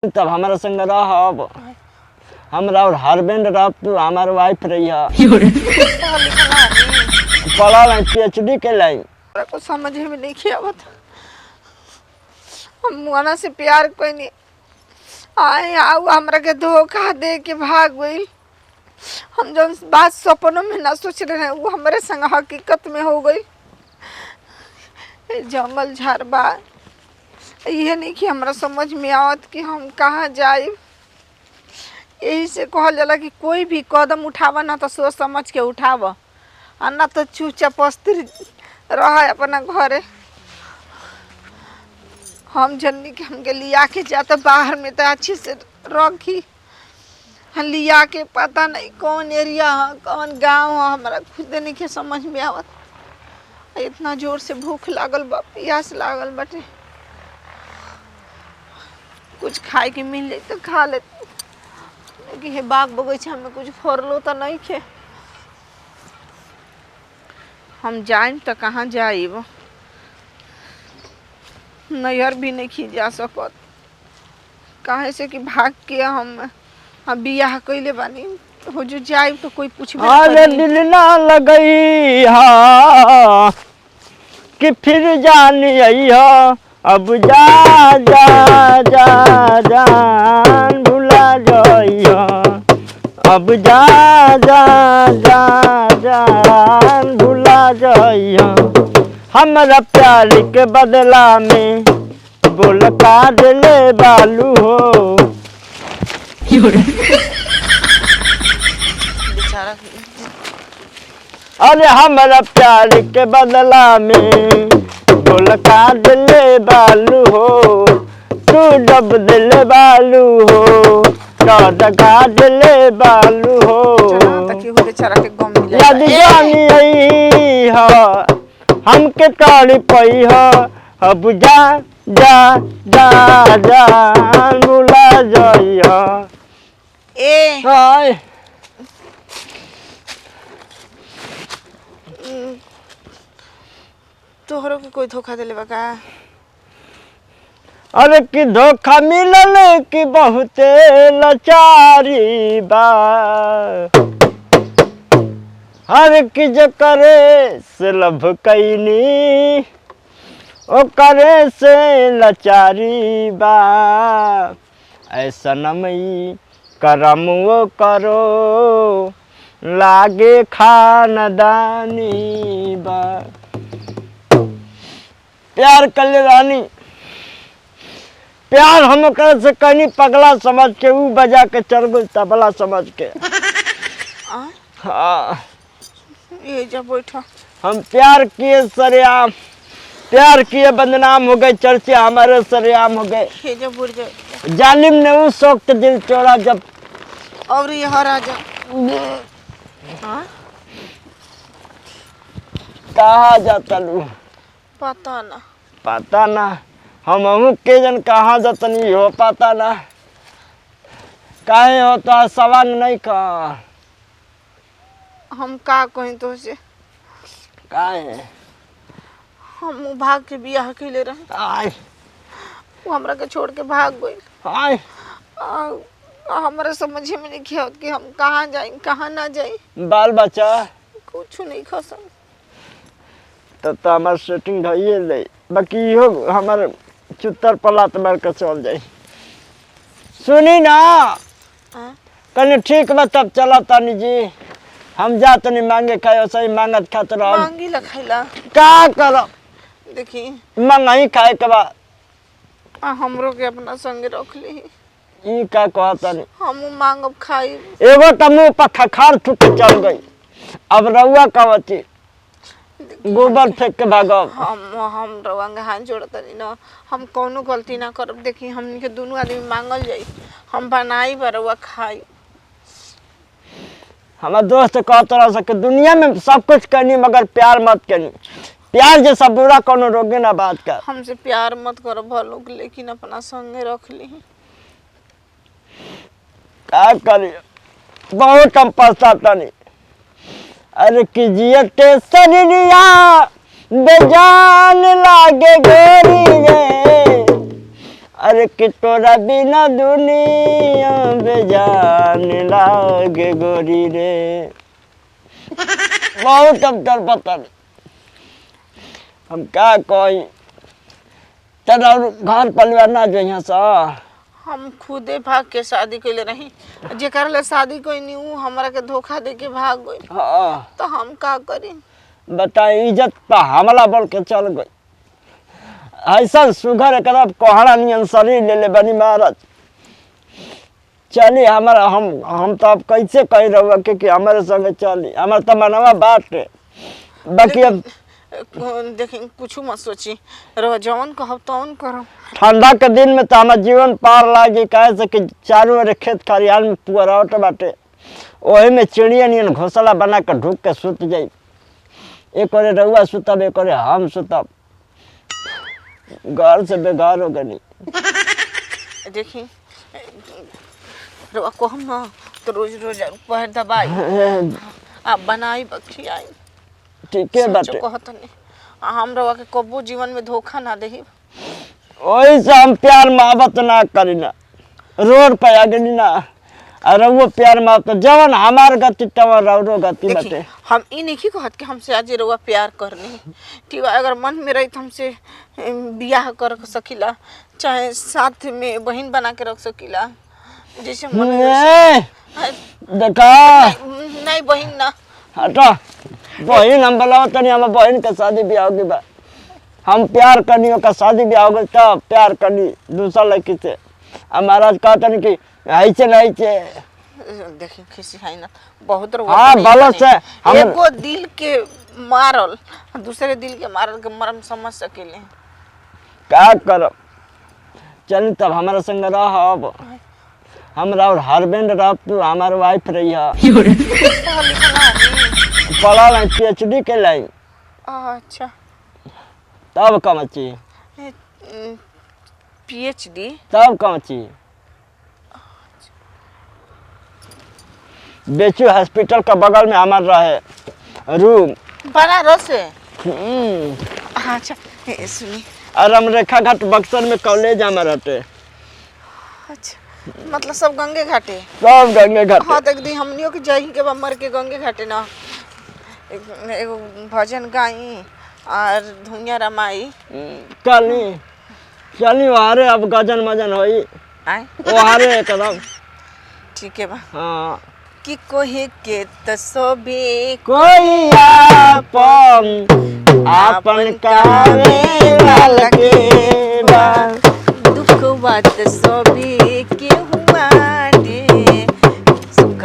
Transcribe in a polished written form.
तब हमारा संग रहब। हमरा और हस्बैंड रहब, तू हमार वाइफ रही। पढ़ल लिखल आदमी। पढ़ल है, पीएचडी के लाई। हमरा कुछ समझे में नहीं आवत। हम मुआना से प्यार कोई आए आऊ हमरा के धोखा दे के भाग गई। हम जौन बात सपनों में ना सोच रहे हैं, वो हमारे संग हकीकत में हो गई। जंगल झाड़ बा, इहे नहीं कि हमरा समझ में आवत कि हम कहाँ जाए। यही से कहल जाला कि कोई भी कदम उठावा ना तो सोच समझ के उठावा, आ ना तो चुपचाप स्थिर रह अपना घरे। हम जननी के हमके लिया के जाता बाहर में तो अच्छे से रखी, हम लिया के पता नहीं कौन एरिया है, कौन गांव है, हमरा खुद नहीं के समझ में आवत। इतना जोर से भूख लागल बा, प्यास लागल बाटे, कुछ खाए के मिल जाए तो खा ले। लेकिन हे बाग बगीचा में कुछ फरलो तो नहीं खे। हम जाइम तो कहाँ जाइब? नैहर भी नहीं खी जा सकत, काहे से कि भाग के हम बियाह कइले बानी। हो जो जाइब तो कोई पूछबे ना अरे करी। दिल ना लगई हा कि फिर जानी हा, अब जा जा जा जान भुला जाइया, अब जा जा जा जान भुला जाइया। हमरा प्यार के बदला में बोल का दिले बालू हो। बेचारा। अरे हमारा प्यार के बदला में बोल का दिले बालू हो, तू डब दिले बालू हो, तो दगा दिले बालू हो। चला तक हो बेचारा के गम मिले। यदि जानी आई हो हमके तारी पई हो, अब जा जा जा जा भुला जाई हो। ए हाय। तोहरो के कोई धोखा देले बा का? अरे कि धोखा मिलल कि बहुते लाचारी बा, हर कि जो करे से लभ कैनी ओ करे से लाचारी बा। ऐसा नमई करम वो करो लागे खानदानी बा। प्यार कर ले रानी, प्यार हम ओकरा से कहीं पगला समझ के ऊ बजा के चल गई तबला समझ के। आ? हाँ। ये जा बैठा। हम प्यार किए सरेआम, प्यार किए बदनाम हो गए, चर्चे हमारे सरेआम हो गए। ये जा बुर जा। जालिम ने उस वक्त दिल चोरा जब और ये हर आ जा। हाँ। कहा जाता लू? पता ना। पता ना हम अमुक के जन कहाँ जतनी हो, पता ना काहे हो तो सवाल नहीं का। हम का कहीं तो से काहे हम उ भाग के बियाह कइले रहे, आय वो हमरा के छोड़ के भाग गइल। आय। आ, हमरा समझे में नहीं आवत कि हम कहाँ जाई कहाँ ना जाई। बाल बच्चा कुछ नहीं खसम। तब तो हमार सेटिंग भइए ले, बाकी इहो हमार चुत्तर पलात मार के चल जाई। सुनी ना। हाँ? कने ठीक बा तब चला तानी जी, हम जा तनी मांगे खाए सही मांगत खात रह। मांगी ला खाइला। का करब? देखी मंगाई खाए के बा। आ हमरो के अपना संगे रख ली। ई का कहतनी? हम मांगब खाई। एगो त मुंह पर खखार थूक के चल गई, अब रउआ कवती गोबर फेंक के भागब। हम रवांगे हाथ जोड़तनी ना, हम कौनो गलती ना करब। देखी हमनी के दोनों आदमी मांगल जाई, हम बनाई बरुआ खाई। हमार दोस्त कहत रह सके दुनिया में सब कुछ करनी मगर प्यार मत करनी, प्यार जैसा बुरा कोनो रोगे ना बात का। हमसे प्यार मत करो भलो, लेकिन अपना संगे रख ली। का करी, बहुत हम पछतातनी। अरे कि जियते शरीरिया बेजान लागे गोरी रे, अरे कि तोरा बिना दुनिया बेजान लागे गोरी रे। बहुत हम तड़पतन, हम का कही। तेरा और घर परिवार ना जइहा सा। हम खुदे भाग के शादी कइले रही, जेकर ले शादी कइनी ऊ हमरा के धोखा दे के भाग गइल। हाँ। तो हम का करी? बताई, इज्जत पर हमला बोल के चल गई। ऐसा सुघर एकरा कोहड़ा नियन शरीर ले ले बनी महाराज। चली हमारा, हम तो अब कैसे कह रहुआ के कि हमारे संगे चली, हमार तो मनवा बात है बाकी अब। देखी, कुछ मत सोची, रह जवन कहब तवन करब। ठंडा के दिन में तो हमार जीवन पार लागी, काहे से कि चारों ओर खेत खरिहान में पुअरावट बाटे, ओही में चिड़िया नियन घोंसला बना के ढुक के सुत जाई। एक ओरे रउआ सुतब, एक ओरे हम सुतब। घर से बेघर हो गनी। देखी, रउआ कहम ना तो रोज रोज पहर दबाई आ बनाई बखियाई। ठीके बाटे। कहतनी, आ हम रउआ के कबो जीवन में धोखा ना देही। ओही से हम प्यार मोहब्बत ना करी ना, रोड पे आ गनी ना। और वो प्यार मोहब्बत जवन हमार गति तवन रउरो गति देखी, बाटे। हम ई नहीं कहत कि हमसे आज रउआ प्यार करनी, ठीक बा? अगर मन में रही तो हमसे बियाह कर सकीला, चाहे साथ में बहन बना के रख सकीला, जैसे मन में ए, देखा। नहीं बहन ना। हटा, बहन हम बोलाओ तनी, हम बहन के शादी ब्याह होगी बा। हम प्यार करनी, ओकर शादी ब्याह हो गई तब प्यार करनी दूसरा लड़की से। आ महाराज कहतनी कि ऐसे नहीं ऐसे। देखी, खिसी है ना बहुत रउआ। हाँ, बढ़िया भलो बने। से एगो दिल के मारल, दूसरे दिल के मारल के मरम समझ सकेले। का करब? चल तब हमारा संग रह। अब हमरा और हस्बैंड रह, तू हमार वाइफ रही है। पढ़ल लिखल आदमी। पढ़ल पीएचडी के लाई। अच्छा। तब कमची। पीएचडी? तब कमची, बेचू हॉस्पिटल के बगल में हमार रहे रूम। बनारस है? हम्म। अच्छा, सुनी। और हम रेखा घाट बक्सर में कॉलेज हमार रहते। अच्छा, मतलब सब गंगे घाटे? सब गंगे घाट। हाँ, तो एक दिन हमनियों के जाही के बा मर के गंगे घाटे ना, एगो भजन गाई और धुइया रमाई। चली चली, वहारे अब गजन मजन होई। आए। वहारे एकदम। ठीक है बा। हाँ। कि कोहे के त सबे कोई आपन आपन कावे वाला के बा। दुख बात सबे के हुआ सुख।